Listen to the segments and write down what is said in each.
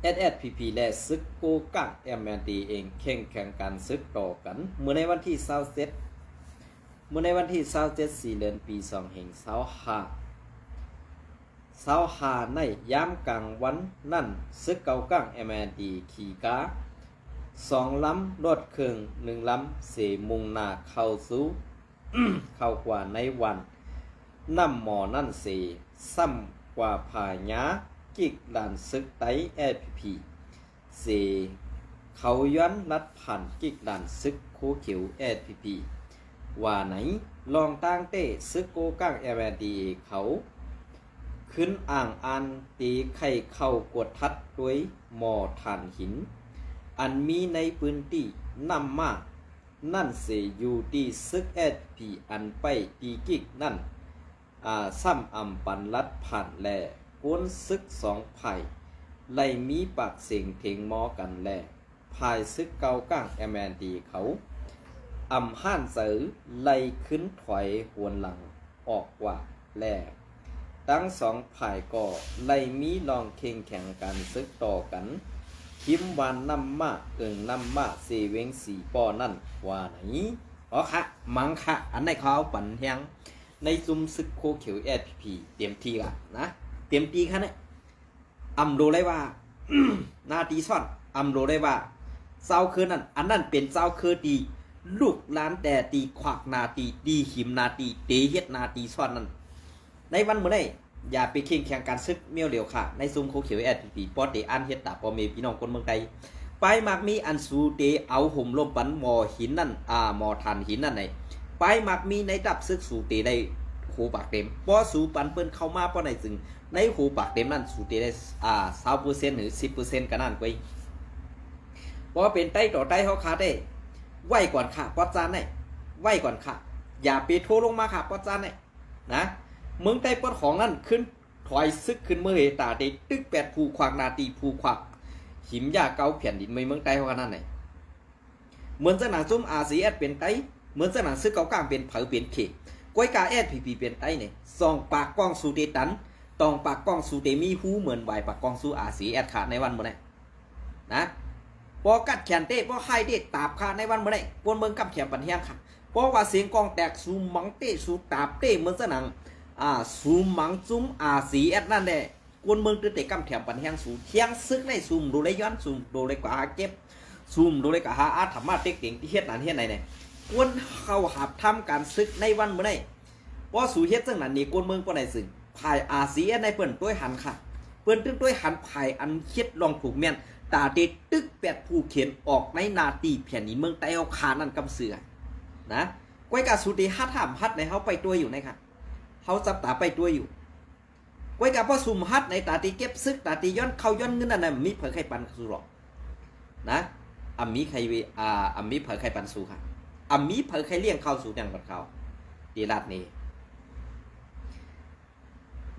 ເອສເອສພີພີ ແລະ ຊຶກໂກກາງ ເອັມເອັນທີ ເອງ ເຄັ່ງແຂ່ງການຊຶກຕໍ່ກັນ ເມື່ອໃນວັນທີຊາວເຈັດ ເມື່ອໃນວັນທີຊາວເຈັດ ສີ່ເດືອນ ປີສອງພັນຊາວຫ້າ ຊາວຫ້າ ໃນຍາມກາງວັນນັ້ນ ຊຶກເກົາກາງ ເອັມເອັນທີ ຂີ່ກາສອງລຳ ລົດເຄື່ອງໜຶ່ງລຳເສ ມຸ່ງໜ້າເຂົ້າສູ່ ເຂົ້າກວ່າໃນວັນ ນ້ຳໝໍ້ນັ້ນເສ ຊ້ຳກວ່າພະຍາກິກລານຊຶກໄຕ ເອສເອສພີພີ ເສ ເຂົາຍ້ອນລັດຜ່ານກິກລານຊຶກໂຄຂຽວ ເອສເອສພີພີ ວ່າໃນ ລອງຕ່າງເຕະຊຶກໂກກາງ ເອັມເອັນທີ ເຂົາ ຂຶ້ນອ່າງອ່ານຕີໄຂ່ເຂົ້າກວດທັດດ້ວຍໝໍ້ຖ່ານຫີນ ອັນມີໃນພື້ນທີ່ນ້ຳໝານັ້ນເສ ຢູ່ທີ່ຊຶກ ເອສເອສພີ ອັນໄປຕີກິກນັ້ນ ອາ ຊ້ຳອຳປັນລັດຜ່ານ ແລະ ກວນຊຶກສອງຝ່າຍ ໄດ້ມີປາກສຽງຖຽງມໍກັນ ແລະ ຝ່າຍຊຶກເກົາກາງ ເອັມເອັນທີ ເຂົາ ອຳຫ້ານໃຈໄລ່ຂຶ້ນຖອຍຫົວຫຼັງອອກກວ່າ ແລະ ທັງສອງຝ່າຍກໍໄດ້ມີລອງເຄັ່ງແຂ່ງການຊຶກຕໍ່ກັນ ທິມວານນ້ຳໝາ ເອີ່ງນ້ຳໝາ ເຊເວັງສີປໍ້ນັ້ນວ່າໃນ. ອໍຄະ ມັງຄະ ອັນໃດເຂົາເອົາປັນແຮງໃນຊຸມຊຶກໂຄຂຽວ ເອສເອສພີພີ ເຕັມທີ່ລະນະ ເຕັມທີ່ຄະເນາະ. ອຳໂລໄດ້ວ່າ ໜ້າຕີຊ້ອນ ອຳໂລໄດ້ວ່າ ຊາວເຄີນັ້ນ ອັນນັ້ນເປັນຊາວເຄີທີ່ລຸກລານແຕ່ຕີຂວາກໜ້າຕີ ຕີຫິມໜ້າຕີ ເຕເຮັດໜ້າຕີຊ້ອນນັ້ນ ໃນວັນມື້ໃດ ຢ່າໄປເຄັ່ງແຂ່ງການຊຶກມ້ຽວຫຼຽວຂາ ໃນຊຸມໂຄຂຽວ ເອສເອສພີພີ ພໍເຕອ່ານເຮັດຕາພໍ່ແມ່ພີ່ນ້ອງຄົນເມືອງໃຕ້ ປາຍໝາກມີອັນສູເຕເອົາໂຫມລົມປັນໝໍ້ຫີນນັ້ນ ອາ ໝໍ້ຖ່ານຫີນນັ້ນໃດ ປາຍໝາກມີໃນດັບຊຶກສູເຕໄດ້ໂຄປາກເຕັມ ພໍສູປັນເພິ່ນເຂົ້າມາປ້ອນໃນຈຶ່ງ ໃນໂຄປາກເຕັມນັ້ນ ສູເຕໄດ້ ອາ ຊາວເປີເຊັນ ຫຼື ສິບເປີເຊັນ ກະນັ້ນເວີຍ. ພໍເປັນໄຕຕໍ່ໄຕເຮົາຄາໄດ້ ໄວ້ກ່ອນຄະ ປອດຈານໄດ້ ໄວ້ກ່ອນຄະ ຢ່າໄປໂທລົງມາຄະ ປອດຈານໄດ້ນະ. ເມືອງໃຕ້ປອດຂອງນັ້ນ ຂຶ້ນ ຖອຍຊຶກຂຶ້ນເມືອເຮຕາເຕ ຕຶກແປດຜູ້ຂວາກໜ້າຕີ ຜູ້ຂວາກຫິມຢາເກົາແຜ່ນດິນໃນເມືອງໃຕ້ເຮົາຂະໜາດໃດ. ເໝືອນຈັ່ງໜັງຊຸມ ອາຊີເອສ ເປັນໄຕ ເໝືອນຈັ່ງໜັງຊຶກເກົາກາງເປັນເຜີເປັນເຂ ກວຍກາ ເອສເອສພີພີ ເປັນໄຕນີ້ ສອງປາກກອງສູເຕຕັນ ສອງປາກກອງສູເຕມີຮູເໝືອນຫວາຍປາກກອງສູ ອາຊີເອສ ຂະ ໃນວັນມື້ໃດນະ. ບໍ່ກັດແຂນເຕະ ບໍ່ໃຫ້ເຕະຕາບຂະ ໃນວັນມື້ໃດ ກວນເບິ່ງກຳແຂມປັນແຮງຂະ ເພາະວ່າສຽງກອງແຕກ ສູໝັງເຕະ ສູຕາບເຕະ ເໝືອນຈັ່ງໜັງ ອາ ສູໝັງຈຸ້ມ ອາຊີເອສ ນັ້ນແຫຼະ. ກວນເມືອງຕື່ນແຕ່ກຳແຖມປັນແຮງສູ ທຽງຊຶກໃນສູມໂດໄລຍ້ອນ ສູມໂດໄລກວ່າຫາເກັບ ສູມໂດໄລກວ່າຫາອາດທຳມາເຕັກເຕັງ ທີ່ເຮັດນັ້ນເຮັດໃນ ກວນເຂົ້າຫາບທຳການຊຶກໃນວັນມື້ໃດ. ພໍສູເຮັດຈັ່ງນັ້ນນີ້ ກວນເມືອງປານໃດ ຊຶ່ງຝ່າຍ ອາຊີເອສ ໃນເພິ່ນໂຕຍຫັນຂະ ເພິ່ນຕຶງໂຕຍຫັນຝ່າຍອັນເຮັດລອງຖືກແມ່ນ ຕາເຕຕຶກແປດຜູ້ເຂນອອກໃນໜ້າທີ່ແຜ່ນດິນເມືອງໃຕ້ເຮົາຂະນັ້ນກຳເສືອນະ. ກວຍກາສູເຕຮັດຫ້າມຮັດໃນ ເຮົາໄປໂຕຍຢູ່ໃນຂະ ເຮົາຈັບຕາໄປໂຕຍຢູ່. ກວຍກາພໍສູມຮັດໃນຕາທີ່ເກັບຊຶກ ຕາທີ່ຍ້ອນເຂົ້າຍ້ອນເງິນນັ້ນນະ ມີໃຜໃຄ່ປັນສູ່ຫຼອກນະ ອຳມີໃຄ່ ອາ ອຳມີໃຜໃຄ່ປັນສູ່ຂະ ອຳມີໃຜໃຄ່ລ້ຽງເຂົ້າສູ່ຫຍັງປັນເຂົາ ເຕລາດນີ້.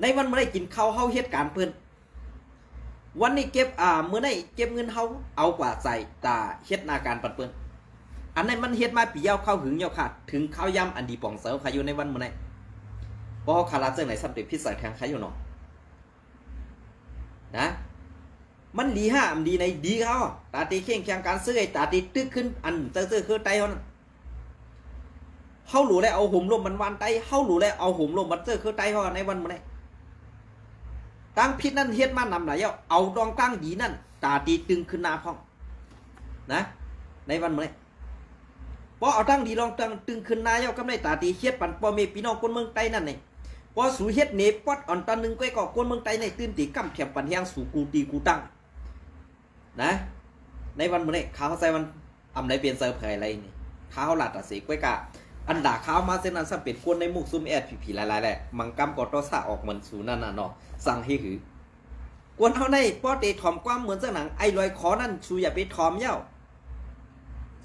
ໃນວັນມື້ໃດກິນເຂົ້າເຮົາເຮັດການເພິ່ນ ວັນນີ້ເກັບ ອາ ມື້ໃດເກັບເງິນເຮົາເອົາກວ່າໃສ່ຕາເຮັດໜ້າການປັນເພິ່ນ. ອັນນັ້ນມັນເຮັດມາປີຍາວ ຄາວຫຶງຍາວຂາດ ເຖິງຄາວຍາມອັນດີປອງໃສຂະຢູ່ໃນວັນມື້ໃດ. ບໍ່ຂະລາດເຊິ່ງໃນສ່ຳເຕັມຜິດໃສ່ແທງຂະຢູ່ເນາະນະ. ມັນດີຫາອຳດີໃນດີເຮົາ ຕາເຕເຄັ່ງແຂ່ງການເຊື່ອຍ ຕາເຕຕຶກຂຶ້ນ ອັນເຈົ້າເຈົ້າຄືໄຕເຮົານັ້ນ. ເຮົາຫຼູແລເອົາໂຮມລົມມັນວານໄຕ ເຮົາຫຼູແລເອົາໂຮມລົມມັນເຈີເຄືໄຕເຮົາໃນວັນມື້ໃດ. ຕັ້ງຜິດນັ້ນເຮັດມານຳຫຼາຍແລ້ວ ເອົາດອງຕັ້ງດີນັ້ນ ຕາຕີຕຶງຂຶ້ນໜ້າພ້ອມນະ ໃນວັນມື້ໃດ. ພໍເອົາຕັ້ງດີລອງຕັ້ງຕຶງຂຶ້ນໜ້າແລ້ວ ກຳໄດ້ຕາຕີເຮັດປັນພໍ່ແມ່ພີ່ນ້ອງຄົນເມືອງໃຕ້ນັ້ນເອງ. ພໍສູເຮັດເນປອດອອນຕາໜຶ່ງ ກວຍກໍຄົນເມືອງໃຕ້ໃນຕື່ນຕີກຳແຖມປັນແຮງ ສູກູຕີກູຕັ້ງ ນະ ໃນວັນມື້ນີ້ ຂ້າເຮົາໃສ່ວັນອຳໄລເປັນເຊີເຜີຍໄລນີ້ ຂ້າເຮົາລາດຕາເສ ກວຍກະ ອັນດາຂ້າເຮົາມາເຊັ່ນນັ້ນ ຊ້ຳເປັນຄົນໃນໝູ່ຊຸມ ເອສເອສພີພີ ຫຼາຍໆແຫຼະ ມັງກຳກໍຕໍ່ສາອອກເໝືອນສູນັ້ນນະເນາະ ສັ່ງໃຫ້ຫື ກວນເຮົາໃນ ພໍເຕຖອມຄວາມເໝືອນຈັ່ງໜັງ ໄອ້ລອຍຄໍນັ້ນ ສູຢ່າໄປຖອມເຍົາ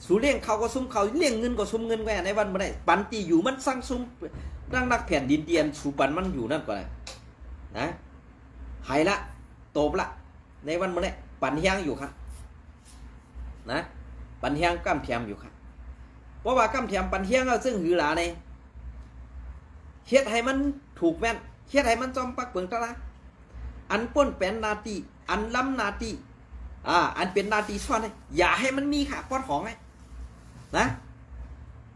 ສູລ້ຽງເຂົ້າກໍຊຸມເຂົ້າ ລ້ຽງເງິນກໍຊຸມເງິນ ກວຍໃນວັນມື້ນີ້ ປັນຕີຢູ່ມັນສັ່ງຊຸມ ຕັ້ງນັກແຜ່ນດິນທີ່ອັນສູປັນມັນຢູ່ນັ້ນກໍໄດ້ ນະ ໃຫ້ລະ ໂຕບລະ ໃນວັນມື້ນີ້ ປັນແຮງຢູ່ຄະ ນະ ປັນແຮງກຳແຖມຢູ່ຄະ. ເພາະວ່າກຳແຖມປັນແຮງແລ້ວ ເຊິ່ງຫືຫຼາໃນ ເຮັດໃຫ້ມັນຖືກແມ່ນ ເຮັດໃຫ້ມັນຈອມປັກເປິງຕະລາ ອັນປົ້ນແປນໜ້າທີ່ ອັນລຳໜ້າທີ່ ອ່າ ອັນເປັນໜ້າທີ່ຊ້ອນໃຫ້ ຢ່າໃຫ້ມັນມີຄ່າປອດຂອງໃຫ້ນະ.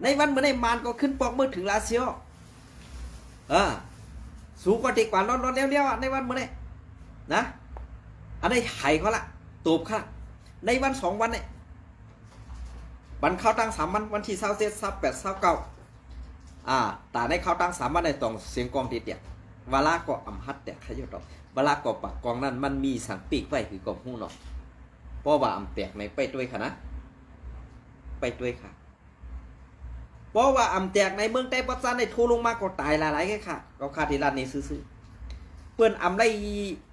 ໃນວັນມື້ນີ້ ມານກໍຂຶ້ນປອກມືເຖິງລາຊຽວ. ເອີ ສູກໍເດັກກວ່າລອດໆແລ້ວໆ ໃນວັນມື້ນີ້ນະ. ອັນນີ້ໄຫເຂົາລະ ໂຕບເຂົາລະ ໃນວັນສອງວັນນີ້ ບັນເຂົ້າຕັ້ງສາມັນ ວັນທີຊາວເຈັດ ຊາວແປດ ຊາວເກົ້າ ອ່າ ຕາໃນເຂົ້າຕັ້ງສາມັນໃນຕອງສຽງກອງເຕຍໆ ວາລາກໍອຳຫັດແຕກຂະໂຍດອກ ວາລາກໍປາກກອງນັ້ນ ມັນມີສັງປີກໄວ້ຄືກໍຮູ້ເນາະ. ເພາະວ່າອຳແຕກໃນໄປດ້ວຍຂະນະ ໄປດ້ວຍຂະ ເພາະວ່າອຳແຕກໃນເມືອງໃຕ້ປະຈານໃນໂທລົງມາກໍຕາຍຫຼາຍໆແກ່ຂະ ກໍຂະທີ່ລາດນີ້ຊື່ໆ ເພິ່ນອຳໄລ່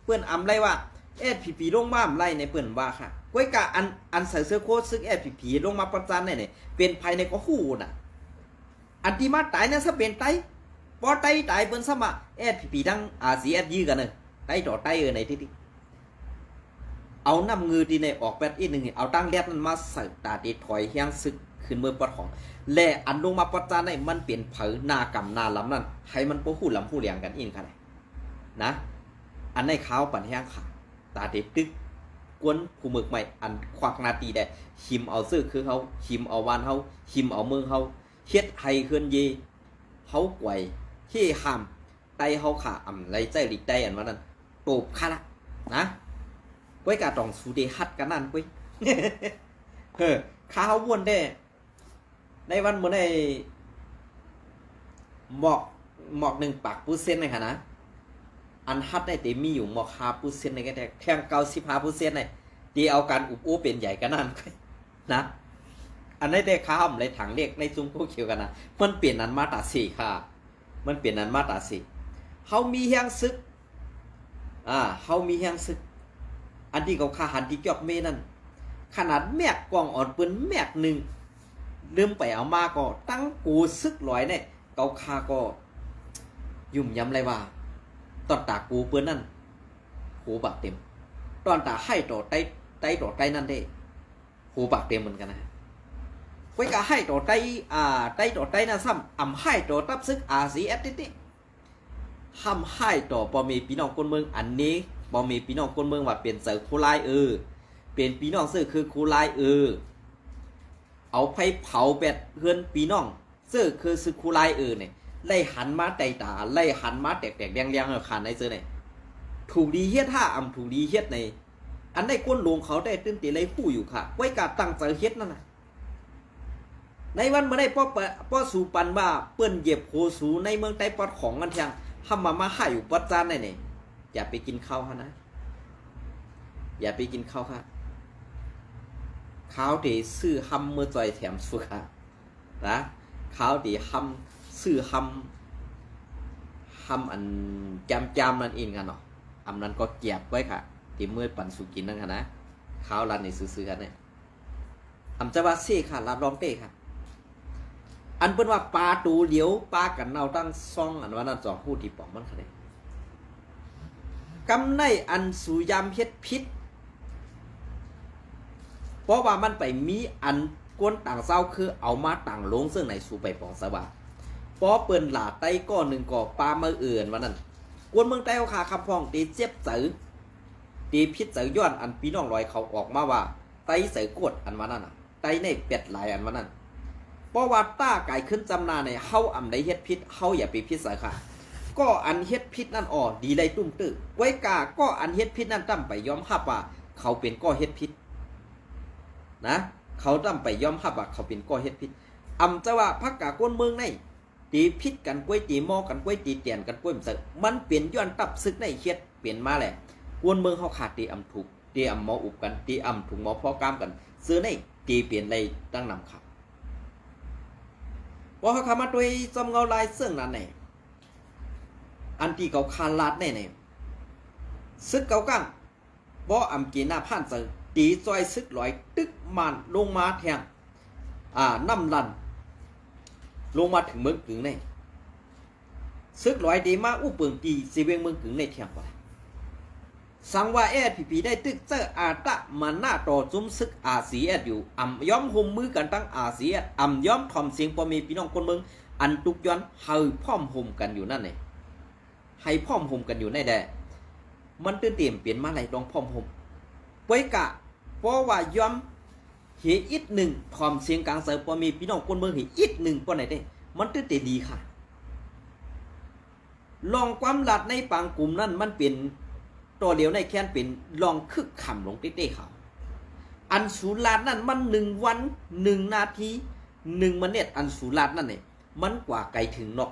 ເພິ່ນອຳໄລ່ວ່າ ເອສພີພີ ລົງມາອຳໄລ່ໃນເພິ່ນວ່າຂະ. ກ້ວຍກາອັນ ອັນໃສ່ເສື້ອໂຄດຊຶກ ເອສພີພີ ລົງມາປະຈານໃນນີ້ ເປັນໃຜໃນກໍຮູ້ນະ. ອັນທີ່ມາຕາຍນັ້ນຊະເປັນໄຕ ບໍ່ໄຕຕາຍເພິ່ນຊະມາ ເອສພີພີ ທັງ ອາຊີເອສ ຢື້ກັນເອີ ໄຕຕໍ່ໄຕເອີ ໃນທີ່ ເອົານ້ຳເງືອທີ່ໃນອອກແປດອີກໜຶ່ງ ເອົາຕັ້ງແລດນັ້ນມາໃສ່ ຕາເຕຖອຍແຮງຊຶກຂຶ້ນເມືອປອດຂອງ ແລະ ອັນລົງມາປະຈານໃນມັນເປັນໃຜ ໜ້າກຳໜ້າລຳນັ້ນ ໃຫ້ມັນບໍ່ຮູ້ລຳຮູ້ຫຼຽງກັນອີກຫັ້ນນະ. ອັນໃນຂ່າວປັນແຮງຂາ ຕາເຕຕຶກ ກວນຜູ້ເໝິກໃໝ່ ອັນຄວັກໜ້າຕີໄດ້ ຫິມເອົາເຊື້ອຄືເຮົາ ຫິມເອົາບ້ານເຮົາ ຫິມເອົາເມືອງເຮົາ ເຮັດໃຫ້ເຮືອນເຢ ເຮົາກວາຍເຮຫ້າມ ໄຕເຮົາຂາອຳໄລໃຈລິກໄຕ ອັນວ່ານັ້ນ ໂຕບຂະລະນະ. ກ້ວຍກາຕ້ອງສູ້ເດຮັດກັນນັ້ນກ້ວຍ ເອີ ຂ້າເຮົາວນແດ່ ໃນວັນມື້ໃນໝອກ ໝອກໜຶ່ງປາກເປີເຊັນໃນຂະນະ ອັນຮັດໄດ້ເຕມີຢູ່ໝອກຫ້າເປີເຊັນໃນກະແທກ ແທງເກົ້າສິບຫ້າເປີເຊັນໃນ ເຕເອົາການອຸບໂອ້ເປັນໃຫຍ່ກັນນັ້ນ ນະ. ອັນໃດແຕ່ຂ້າເຮົາບໍ່ໄດ້ຖາງເລກໃນຊຸມໂຄຂຽວກັນນະ ມັນເປັນອັນມາຕາເສຄ່ະ ມັນເປັນອັນມາຕາເສ. ເຮົາມີແຮງຊຶກ ອ່າ ເຮົາມີແຮງຊຶກ ອັນທີ່ເຂົາຂ້າຫັນທີ່ຈອກເມນັ້ນ ຂະໜາດແມັກກອງອອນປືນແມັກໜຶ່ງ ລືມໄປເອົາມາກໍຕັ້ງໂກຊຶກຫຼອຍແນ່ ເຂົາຂ້າກໍຫຍຸ້ມຢຳໄດ້ວ່າ ຕອນຕາໂກເປີ້ນນັ້ນ ໂຫ ປາກເຕັມ ຕອນຕາໃຫ້ຕໍ່ໄຕ ໄຕຕໍ່ໄຕນັ້ນເດ້ ໂຫ ປາກເຕັມເໝືອນກັນນະ. ຂ້ອຍກະໃຫ້ຕໍ່ໄຕ ອ່າ ໄຕຕໍ່ໄຕນະ ຊ້ຳອຳຮ້າຍຕໍ່ຕັບຊຶກ ອາຊີເອສ ຕິໆ ຫ້າມຮ້າຍຕໍ່ພໍ່ແມ່ພີ່ນ້ອງຄົນເມືອງ ອັນນີ້ພໍ່ແມ່ພີ່ນ້ອງຄົນເມືອງວ່າເປັນເຈົ້າໂຄລາຍເອີ ເປັນພີ່ນ້ອງເຊື້ອຄືໂຄລາຍເອີ ເອົາໄຟເຜົາແບດເຮືອນພີ່ນ້ອງ ເຊີ້ຄືຊຶກຄູລາຍເອີນີ້ ໄລ່ຫັນມາໃຕ້ຕາ ໄລ່ຫັນມາແຕກໆແດງໆ ເອົາຂານໃນເຈີນີ້ ຖືກດີເຮັດຫາອຳຖືກດີເຮັດໃນ ອັນໃດຄົນຫຼວງເຂົາໄດ້ຕື່ນເຕໄດ້ຮູ້ຢູ່ຄ່າ ໄວ້ກາຕັ້ງໃຈເຮັດນັ້ນນະ. ໃນວັນມື້ໃດ ພໍ ພໍສູປັນວ່າເພິ່ນຢຽບໂຄສູໃນເມືອງໃຕ້ປອດຂອງນັ້ນແທງ ຫ້າມມາ ມາຫາຢູ່ປອດຈານໄດ້ນີ້ ຢ່າໄປກິນເຂົ້າຫັ້ນນະ ຢ່າໄປກິນເຂົ້າຄ່າ ຂ້າວເຕຊື້ຫ້ຳເມືອຈ່ອຍແຖມສູ່ຄ່າ ນະ ຂ້າວເຕຫ້ຳ ຊື້ຫ້ຳ ຫ້ຳອັນຈາມໆນັ້ນເອງຫັ້ນເນາະ ອຳນັ້ນກໍແກບໄວ້ຄ່າ ເຕເມືອປັນສູ່ກິນນັ້ນຫັ້ນນະ ຂ້າວລາດນີ້ຊື່ໆຫັ້ນນະ ອຳຈະວ່າເຊຄ່າ ລາບລອງເຕຄ່າ ອັນເພິ່ນວ່າປາໂຕຫຼຽວ ປາກັນເນົ່າທັງຊ່ອງ ອັນວ່ານັ້ນຈອງຮູ້ທີ່ປອມມັນຄ່າເດ ກຳໄນອັນສູຢາມເຮັດຜິດ ເພາະວ່າມັນໄປມີອັນຄົນຕ່າງຊາວຄືເອົາມາຕັ້ງໂລງເຊິ່ງໃນສູໄປປອງສະຫວາ ພໍເພິ່ນຫຼາໄຕກໍໜຶ່ງກໍປາມາເອີ່ນວ່ານັ້ນ ຄົນເມືອງໃຕ້ເຮົາຂ້າຄຳພ້ອງເຕເຈັບໃຈ ເຕຜິດໃຈຍ້ອນອັນພີ່ນ້ອງລອຍເຂົາອອກມາວ່າ ໄຕໃສ່ກວດ ອັນວ່ານັ້ນນະ ໄຕໃນແປດຫຼາຍ ອັນວ່ານັ້ນ ເພາະວ່າຕ້າກາຍຂຶ້ນຈຳໜ້າໃນ ເຮົາອຳໄດ້ເຮັດຜິດ ເຮົາຢ່າໄປຜິດໃສ່ຄ່າ ກໍອັນເຮັດຜິດນັ້ນ ອໍ ດີໄດ້ຕຸ້ມຕື້ ກວຍກາກໍອັນເຮັດຜິດນັ້ນຕ້ອງໄປຍອມຮັບວ່າ ເຂົາເປັນກໍເຮັດຜິດນະ ເຂົາຕ້ອງໄປຍອມຮັບວ່າເຂົາເປັນກໍເຮັດຜິດ ອຳຈະວ່າພັກກາຄົນເມືອງໃນ ເຕຜິດກັນກວຍ ເຕມໍກັນກວຍ ເຕແຕນກັນກວຍ ມັນໃສ ມັນເປັນຍ້ອນຕັບຊຶກໃນເຮັດເປັນມາແຫຼະ ກວນເມືອງເຮົາຂາດເຕອຳທຸກ ເຕອຳມໍອຸບກັນ ເຕອຳທຸກມໍພໍກາມກັນ ເຊິ່ງໃນເຕເປັນໄດ້ຕັ້ງນຳຂາດ ພໍເຮົາຂາມາໂດຍຈອມເງົາລາຍເຊິ່ງນັ້ນແນ່ ອັນທີ່ເຂົາຄານລາດແນ່ໃນ ຊຶກເກົາກາງ ບໍ່ອຳເກນາຜ່ານໃຈ ຕີຈອຍຊຶກຫຼອຍຕຶກມານລົງມາແທງ ອາ ນ້ຳລັນ ລົງມາເຖິງເມືອງກຶງໃນ ຊຶກຫຼອຍຕີມາອຸເປິງຕີເຊເວງເມືອງກຶງໃນແທງໄປ ສັງວ່າ ເອສພີພີ ໄດ້ຕຶກໃຊ້ອາຕະມານະຕໍ່ຈຸ້ມຊຶກ ອາຊີເອສ ຢູ່ ອຳຍອມຮ່ວມມືກັນທັງ ອາຊີເອສ ອຳຍອມຖ່ອມສຽງພໍ່ແມ່ພີ່ນ້ອງຄົນເມືອງ ອັນທຸກຍ້ອນ ໃຫ້ພ້ອມໂຮມກັນຢູ່ນັ້ນເອງ. ໃຫ້ພ້ອມໂຮມກັນຢູ່ໃນແດ່ ມັນຕື່ນເຕັມເປັນມາໄຫຼລອງພ້ອມໂຮມ ກວຍກະ ບໍ່ວ່າຍອມເຫອີກໜຶ່ງ ຖ່ອມສຽງກາງໃສ່ພໍ່ແມ່ພີ່ນ້ອງຄົນເມືອງເຫອີກໜຶ່ງ ປານໃດເດ້ ມັນຕື່ນເຕດີຄ່ະ. ລອງຄວາມລາດໃນປາງກຸມນັ້ນ ມັນເປັນ ຕໍ່ຫຼຽວໃນແຄນເປັນລອງຄຶກຄຳລົງເຕ້ໆ ເຂົາ. ອັນສູລາດນັ້ນ ມັນໜຶ່ງວັນ ໜຶ່ງນາທີ ໜຶ່ງມະເນັດ ອັນສູລາດນັ້ນນີ້ ມັນກວ່າໄກເຖິງນອກ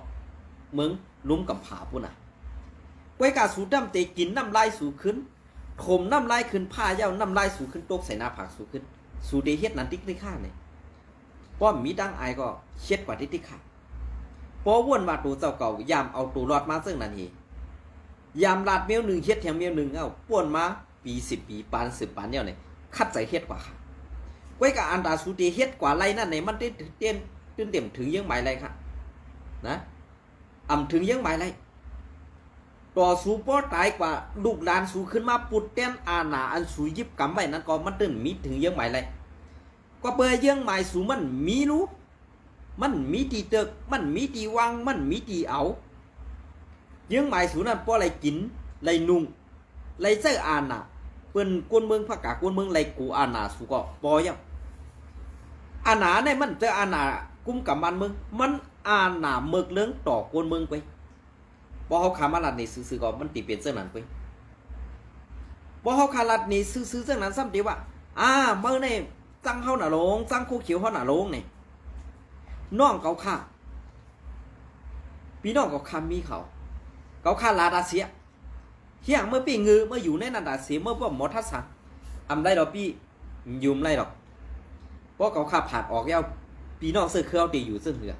ເມືອງ ລຸ່ມກຳຜາພຸ້ນນະ. ກ້ວຍກາສູດຳເຕກິນນ້ຳລາຍສູຂຶ້ນ ຖົມນ້ຳລາຍຂຶ້ນ ພາເຍົານ້ຳລາຍສູຂຶ້ນ ຕົກໃສ່ໜ້າຜາກສູຂຶ້ນ. ສູເຕເຮັດນັ້ນຕິກຕິກຄ່ານີ້ ປ້ອມມີຕັ້ງອາຍກໍເຮັດກວ່າຕິກຕິກຄ່າ. ບໍ່ວົນວ່າໂຕເຈົ້າເກົ່າ ຍາມເອົາໂຕລອດມາເຊິ່ງນັ້ນເຮ ຍາມລາດແມວໜຶ່ງ ເຮັດແຮງແມວໜຶ່ງ ເອົາ ປ່ວນມາປີສິບປີ ປານສືບປານແນວນີ້ ຂັດໃຈເຮັດກວ່າຄ່າ. ກ້ວຍກາອັນຕາສູເຕເຮັດກວ່າໄລນັ້ນນີ້ ມັນເຕັມ ເຕັມ ຕື່ນເຕັມເຖິງເຍືອງໝາຍໄລຄ່າ ນະ. ອຳເຖິງເຍືອງໝາຍໄລ ຕໍ່ສູບໍ່ຕາຍກວ່າ ລູກຫຼານສູຂຶ້ນມາປຸດແທນອານາອັນສູຍຶບກຳໄວ້ນັ້ນກໍ ມັນຕື່ນມີເຖິງເຍືອງໝາຍໄລ. ກໍເປີເຍືອງໝາຍສູມັນມີຮູ ມັນມີທີ່ເຕີກ ມັນມີທີ່ວາງ ມັນມີທີ່ເອົາ. ເຍືອງໝາຍສູນັ້ນພໍໄລກິນ ໄລນຸ່ງ ໄລໃຊ້ອານາ ເປັນຄົນເມືອງ ພາກາຄົນເມືອງ ໄລໂກອານາສູກໍພໍເຍົາ. ອານາໃນມັນເຈີອານາກຸມກຳບ້ານເມືອງ ມັນອານາເມີກເລື່ອງຕໍ່ຄົນເມືອງໄປ. ບໍ່ເຮົາຂ້າມາລັດນີ້ຊື່ໆ ກໍມັນຕິເປັນເຊິ່ງນັ້ນໄປ. ບໍ່ເຮົາຂ້າລັດນີ້ຊື່ໆ ເຊິ່ງນັ້ນ ຊ້ຳຕິວ່າ ອາ ເມີໃນ ຈັ່ງເຮົານະລົງ ຈັ່ງໂຄຂຽວເຮົານະລົງນີ້ ນ້ອງເຂົາຂ້າ ພີ່ນ້ອງເຂົາຂ້າມີເຂົາ ເຂົາຂ້າລາດາເຊຍ ຮຽງເມີປີ້ງື ເມີຢູ່ໃນນັ້ນດາເຊຍ ເມີບໍ່ໝໍທັດສັງ ອຳໄດ້ດອກ ປີ້ ຢູ່ບໍ່ໄດ້ດອກ. ເພາະເຂົາຂ້າຜາດອອກແລ້ວ ພີ່ນ້ອງເຊີເຄືອເຮົາຕິຢູ່ເຊິ່ງເຮືອ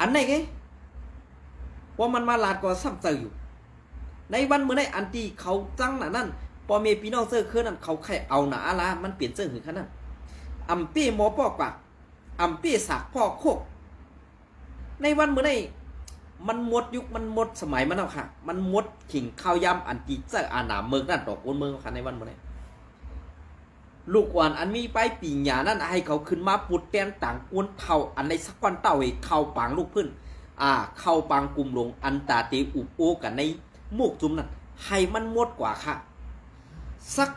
ອັນໃດເກ ພໍມັນມາລາດກໍຊ້ຳໃຈຢູ່. ໃນວັນມື້ໃນອັນທີ່ເຂົາຈັ່ງນະນັ້ນ ພໍ່ແມ່ພີ່ນ້ອງເຊີເຄືອນັ້ນ ເຂົາໄຄເອົານະອາລາ ມັນເປັນເຊິ່ງຫືອຂະນັ້ນ ອຳເປ້ໝໍປໍກປາກ ອຳເປ້ສາກພໍ່ໂຄກ. ໃນວັນມື້ໃນ ມັນໝົດຍຸກ ມັນໝົດສະໄໝມັນແລ້ວຄ່ະ ມັນໝົດຂິງຄາວຍາມອັນທີ່ໃຊ້ອານາເມີກນັ້ນຕໍ່ຄົນເມືອງແລ້ວຄ່ະ ໃນວັນມື້ໃນ. ລູກອ່ອນອັນມີປາຍປີນຍານັ້ນ ໃຫ້ເຂົາຂຶ້ນມາປຸດແທນຕາງຄົນເຖົ້າ ອັນໃດສັກກ່ອນເຕົ້າໃຫ້ເຂົ້າປາງລູກພື້ນ ອາ ເຂົ້າປາງກຸ່ມຫຼວງ ອັນຕາເຕອຸບໂອ້ກັນໃນໝູກຈຸມນັ້ນ ໃຫ້ມັນໝົດກວ່າຄ່ະ. ສັກ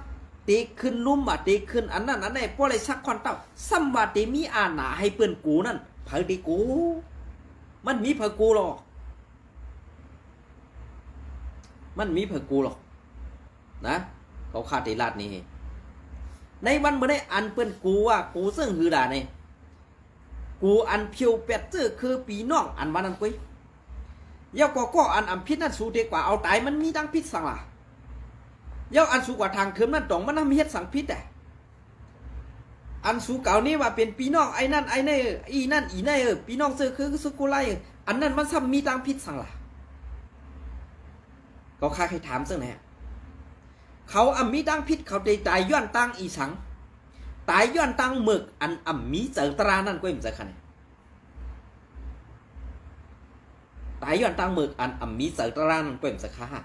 ເຕຂຶ້ນລຸ່ມ ວ່າເຕຂຶ້ນອັນນັ້ນອັນນີ້ ບໍ່ໄດ້ສັກກ່ອນເຕົ້າ ຊ້ຳວ່າເຕມີອານາໃຫ້ເພິ່ນໂກນັ້ນ ໃຜເຕໂກ? ມັນມີໃຜໂກຫຼອກ? ມັນມີໃຜໂກຫຼອກ? ນະ ເຂົາຂ້າເຕລາດນີ້ ໃນວັນມື້ໃນອັນເພິ່ນໂກວ່າໂກເຊິ່ງຫືລານີ້ ໂກອັນຜຽວແປດເຈີຄືພີ່ນ້ອງອັນວ່ານັ້ນກ້ວຍ. ແລ້ວກໍ ກໍອັນອຳຜິດນັ້ນ ສູເຕກວ່າເອົາຕາຍ ມັນມີຕັງຜິດສັງລະ? ແລ້ວອັນສູກວ່າທາງເທີມນັ້ນ ຕອງມັນນຳເຮັດສັງຜິດແດ່? ອັນສູກ່າວນີ້ວ່າເປັນພີ່ນ້ອງໄອ້ນັ້ນໄອ້ນີ້ ອີນັ້ນອີນີ້ ເອີ ພີ່ນ້ອງເຊີຄືສຸໂກໄລ ອັນນັ້ນມັນຊ້ຳມີຕັງຜິດສັງລະ? ເຂົາຂ້າໃຫ້ຖາມເຊິ່ງໃດ ເຂົາອຳມີຕັງຜິດ ເຂົາໄດ້ຕາຍຍ້ອນຕັງອີສັງ? ຕາຍຍ້ອນຕັງເມີກອັນອຳມີໃຈຕະລານັ້ນກ້ວຍ ມັນຈະຂະແນນ ຕາຍຍ້ອນຕັງເມີກອັນອຳມີໃຈຕະລານັ້ນກ້ວຍ ມັນຈະຂະຫາ.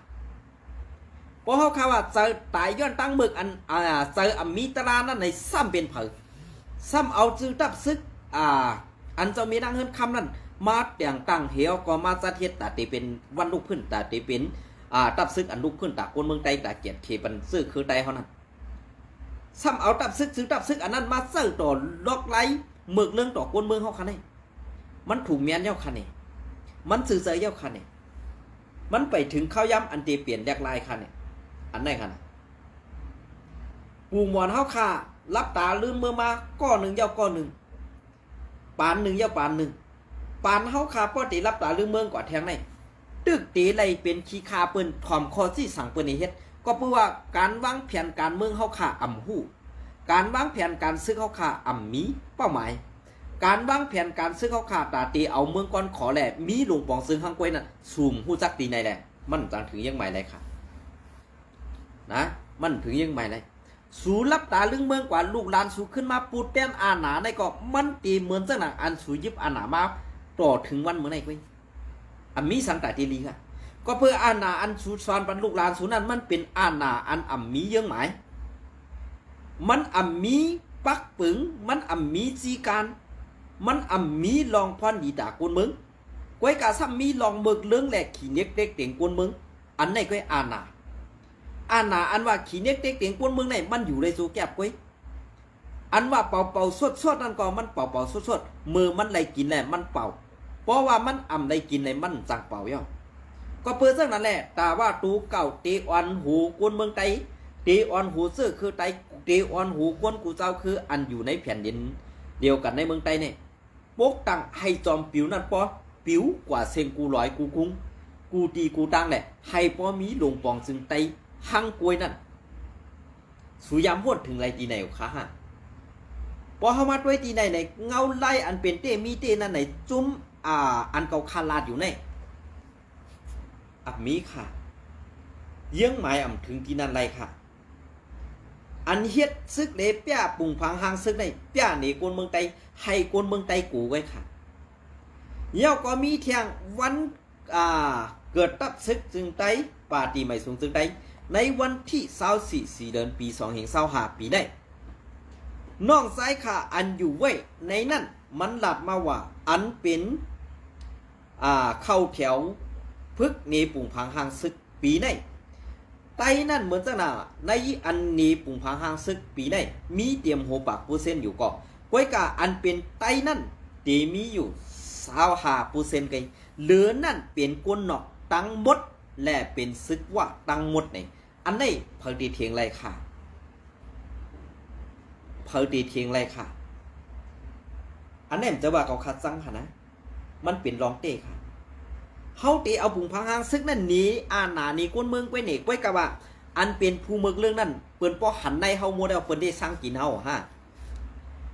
ເພາະເຮົາຄາວ່າໃຈ ຕາຍຍ້ອນຕັງເມີກອັນ ອາ ໃຈອຳມີຕະລານັ້ນໃນ ຊ້ຳເປັນໃຜ? ຊ້ຳເອົາຈື່ຕັບຊຶກ ອາ ອັນເຈົ້າແມ່ນາງເຮືອນຄຳນັ້ນ ມາແຕ່ງຕັ້ງ ແລ້ວກໍມາຈັດເຮັດ ຕາເຕເປັນວັນລຸກຂຶ້ນ ຕາເຕເປັນ ອາ ຕັບຊຶກອັນລຸກຂຶ້ນ ຕາຄົນເມືອງໃຕ້ ຕາກຽດເຂປັນເຊີຄືໃຕ້ເຮົານັ້ນ. ຊ້ຳເອົາຕັບຊຶກ ຈື່ຕັບຊຶກອັນນັ້ນມາໃຊ້ຕໍ່ຫຼອກໄຫຼເມີກເລື່ອງຕໍ່ຄົນເມືອງເຮົາຄະແນນ. ມັນຖືກແມ່ນແລ້ວຄະແນນ. ມັນຊື່ໃຈແລ້ວຄະແນນ. ມັນໄປເຖິງຄາວຍາມອັນເຕປ່ຽນແຫຼກຫຼາຍຄະແນນ. ອັນໃດຄະນະ? ປູ່ມອນເຮົາຄາ ຫຼັບຕາລືມເມີມາ ກໍໜຶ່ງເຍົາກໍໜຶ່ງ ປານໜຶ່ງເຍົາປານໜຶ່ງ ປານເຮົາຄາ ພໍເຕຫຼັບຕາລືມເມີກວ່າແທງໃນ ຕຶກເຕໄລ່ເປັນຂີ້ຂ້າເພິ່ນ ຖອມຂໍ້ຊີ້ສັງເພິ່ນໃຫ້ເຮັດ ກໍເພາະວ່າການວາງແຜນການເມືອງເຮົາຄາອຳຮູ້ ການວາງແຜນການຊຶກເຮົາຄາອຳມີເປົ້າໝາຍ ການວາງແຜນການຊຶກເຮົາຄາ ຕາເຕເອົາເມືອງກ່ອນຂໍແລະ ມີຫຼວງປອງເຊີງຮັງກວຍນັ້ນ ສູມຮູ້ຈັກຕີໃນແລະ ມັນຈັ່ງເຖິງເຍືອງໝາຍໄລຄະ ນະ ມັນເຖິງເຍືອງໝາຍໄລ. ສູຫຼັບຕາລຶ້ງເມືອງກວ່າ ລູກຫຼານສູຂຶ້ນມາປູດແຕນອານາໃນ ກໍມັນຕີເໝືອນຈັ່ງໜັງອັນສູຍຶບອານາມາ ຕໍ່ເຖິງວັນມື້ໃນເວີຍ ອຳມີສັງຕາຕີລີກະ ກໍເພື່ອອານາອັນສູສອນປັນລູກຫຼານສູນັ້ນ ມັນເປັນອານາອັນອຳມີເຍືອງໝາຍ ມັນອຳມີປັກປຶງ ມັນອຳມີຈີການ ມັນອຳມີລອງພອນດີຕາກູນເມືອງ ກວຍກາຊ້ຳມີລອງເມິກເລິງແລະຂີ້ເຫຼັກເຕັກເຕັງກວນເມືອງ ອັນໃນກວຍອານາ ອັນໜ້າອັນວ່າຂີ້ເໜັກເຕັກເຕັງກວນເມືອງໃນ ມັນຢູ່ໄດ້ສູ່ແກັບເວີຍ. ອັນວ່າເປົ່າໆສົດໆນັ້ນກໍມັນເປົ່າໆສົດໆ, ເມື່ອມັນໄດ້ກິນແລ້ວມັນເປົ່າ, ເພາະວ່າມັນອຳໄດ້ກິນໃນມັນຈັ່ງເປົ່າເອົາ. ກໍເປີເຊິ່ງນັ້ນແຫຼະ, ຖ້າວ່າໂຕເກົ່າເຕະອ່ອນຫູກວນເມືອງໃຕ້, ເຕະອ່ອນຫູເຊື້ອຄືໃຕ້, ເຕະອ່ອນຫູກວນກູເຈົ້າຄືອັນຢູ່ໃນແຜ່ນດິນດຽວກັນໃນເມືອງໃຕ້ນີ້ ປົກຕັ້ງໃຫ້ຈອມປິວນັ້ນປໍປິວກວ່າເສັງກູລອຍກູກຸງ ກູຕີກູຕ່າງແຫຼະ ໃຫ້ປໍມີຫຼົງປອງຈຶ່ງໄຕ້ຮັ່ງກວຍນັ້ນ. ສູຢາມວນເຖິງໄລຕີໃນຂະຫາ ພໍເຮົາມາດ້ວຍຕີໃນໃນເງົາໄລອັນເປັນເຕມີເຕນັ້ນໃນຈຸ້ມ ອ່າ ອັນເກົ່າຄາລາດຢູ່ໃນ ອຳມີຂະ ເຍືອງໝາຍອຳເຖິງທີ່ນັ້ນໄລຂະ ອັນເຮັດຊຶກເລປຽປຸງພັງຮ່າງຊຶກໃນ ປຽເນກວນເມືອງໃຕ້ ໃຫ້ກວນເມືອງໃຕ້ກູໄວ້ຂະ. ແລ້ວກໍມີແທ່ງວັນ ອ່າ ເກີດຕັບຊຶກຈຶ່ງໄຕ້ ປາຕີໄໝສູງຈຶ່ງໄຕ້ ໃນວັນທີຊາວສີ່ ສີ່ເດືອນ ປີສອງພັນຊາວຫ້າປີໃນ ນ້ອງຊາຍຂ້າອັນຢູ່ໄວ້ໃນນັ້ນ ມັນລາດມາວ່າ ອັນເປັນ ອ່າ ເຂົ້າແຖວຝຶກເນປຸງພັງຮ່າງຊຶກປີໃນ ໃຕ້ນັ້ນເໝືອນຈັ່ງໜ້າ ໃນອັນເນປຸງພັງຮ່າງຊຶກປີໃນ ມີຕຽມຫົວປາກເປີເຊັນຢູ່ກໍ ກ້ອຍກາອັນເປັນໃຕ້ນັ້ນ ເຕມີຢູ່ຊາວຫ້າເປີເຊັນໄກ ເຫຼືອນັ້ນເປັນຄົນນອກທັງໝົດ ແລະ ເປັນຊຶກວ່າທັງໝົດໃນ ອັນໃດ ໃຜເຕຖຽງໄລຂະ ໃຜເຕຖຽງໄລຂະ ອັນນັ້ນຈະວ່າເຂົາຂັດສັງຂະນະ ມັນເປັນລອງເຕຂະ ເຮົາເຕເອົາປຸງພັງຮ່າງຊຶກນັ້ນໜີ ອານາໜີກວນເມືອງໄປເນ ກ້ອຍກາວ່າ ອັນເປັນຜູ້ເໝິກເລື່ອງນັ້ນ ເພິ່ນບໍ່ຫັນໃນເຮົາໝົດແລ້ວ ເພິ່ນເດສັ່ງກິນເຮົາຫາ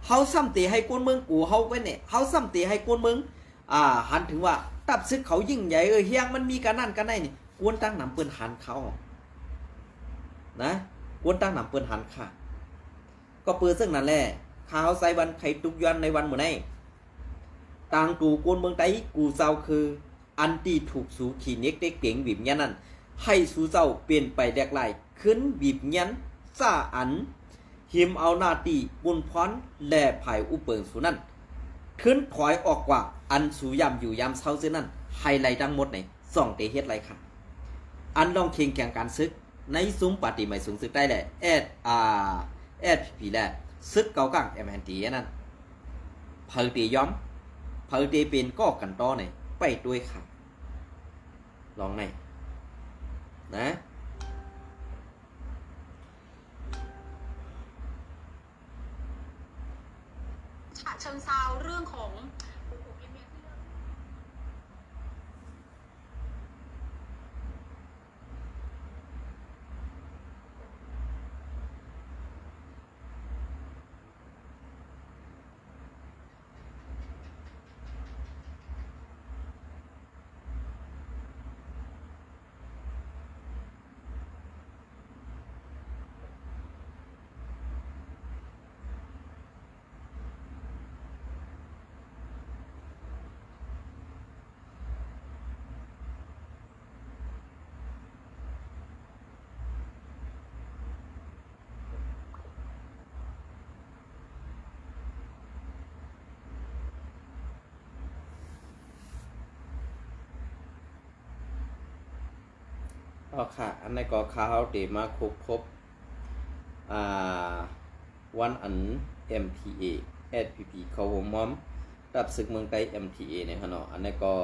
ເຮົາຊ້ຳເຕໃຫ້ກວນເມືອງກູເຮົາໄປເນ ເຮົາຊ້ຳເຕໃຫ້ກວນເມືອງ ອ່າ ຫັນເຖິງວ່າ ຕັບຊຶກເຂົາຍິ່ງໃຫຍ່ ເອີ ຮຽງມັນມີການນັ້ນການໃນນີ້ ກວນຕັ້ງນຳເພິ່ນຫັນເຂົານະ ກວນຕັ້ງນຳເພິ່ນຫັນຂະ. ກໍເປີເຊິ່ງນັ້ນແຫຼະ ຂ້າເຮົາຊາຍວັນໄຄຕຸກຍ້ອນໃນວັນມື້ໃນ ຕາງຕູກວນເມືອງໃຕ້ ກູເຈົ້າຄື ອັນທີ່ຖືກສູຂີ້ເໜັກເຕັກເຕັງບີບເຫງັນນັ້ນ ໃຫ້ສູເຈົ້າປ່ຽນໄປແຫຼກຫຼາຍ ຂຶ້ນບີບເຫງັນ ຊາອັນ ຫິມເອົາໜ້າທີ່ປຸນພອນ ແລະ ພາຍອຸເປິງສູນັ້ນ ທຶນຖອຍອອກກວ່າ ອັນສູຢາມຢູ່ຢາມເຊົາເຊັ່ນນັ້ນ ໃຫ້ໄລທັງໝົດໃນ ຊ່ອງເຕເຮັດໄລຄັນ ອັນລອງເຄັ່ງແຂງການຊຶກ ໃນຊຸມປາຕີໃໝສູງຊຶກໃຕ້ແຫຼະ ແອດ ອ່າ ແອດ ພີ ແລະ ຊຶກເກົ່າກາງ ເອັມ ເອັນ ທີ ນັ້ນ ໃຜເຕຍອມ ໃຜເຕເປັນກໍກັນຕໍ່ໃນ ໄປດ້ວຍຂະ ລອງໃນ ນະ. ฉะเชิงเทรา เรื่องของ ອໍ ຂະ ອັນນັ້ນກໍຂ້າເຮົາເດມາຄົບຄົບ ອ່າ ວັນອັນ ເອັມທີເອ ແອດ ພີ ພີ ເຂົ້າໂຮມຮອມ ຕັບຊຶກເມືອງໃຕ້ ເອັມທີເອ ນີ້ຂະເນາະ ອັນນັ້ນກໍ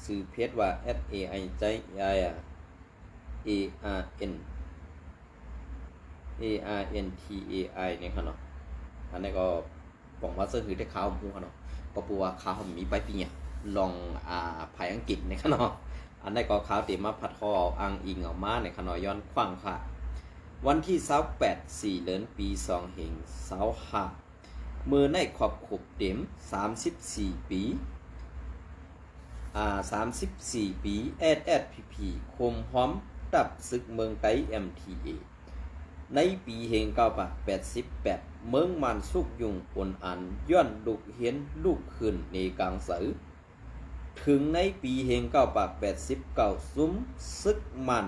ຊື່ເພຈວ່າ ແອັດ ເອ ໄອ ເອ ອາ ເອັນ ເອ ອາ ເອັນ ທີ ເອ ໄອ ນີ້ຂະເນາະ ອັນນັ້ນກໍ ຫວັງວ່າເຊິ່ງຄືແຕ່ຂ້າເຮົາຮູ້ຂະເນາະ ກໍເພາະວ່າຂ້າເຮົາມີໃບປະລິນຍາ ລອງ ອ່າ ພາຍອັງກິດນີ້ຂະເນາະ ອັນໃດກໍຂ້າເຮົາເຕມາພັດຂໍ້ອ້າງອີງເອົາມານີ້ຂະເນາະ ຍ້ອນຂວາງຂະ ວັນທີຊາວແປດ ສີ່ເດືອນ ປີສອງພັນຊາວຫ້າ ມື້ໃນຄອບຄົບເຕັມສາມສິບສີ່ປີ ອ່າ ສາມສິບສີ່ປີ ແອດ ແອດ ພີ ພີ ໂຮມຮອມ ຕັບຊຶກເມືອງໃຕ້ ເອັມທີເອ ໃນປີເຮງເກົ້າປາກແປດສິບແປດ ເມືອງມານສຸກຍຸງອົນອານ ຍ້ອນລຸກຮຽນລຸກຂຶ້ນເນກາງໃສ. ເຖິງໃນປີເຮງເກົ້າປາກແປດສິບເກົ້າ ຊຸມຊຶກມານ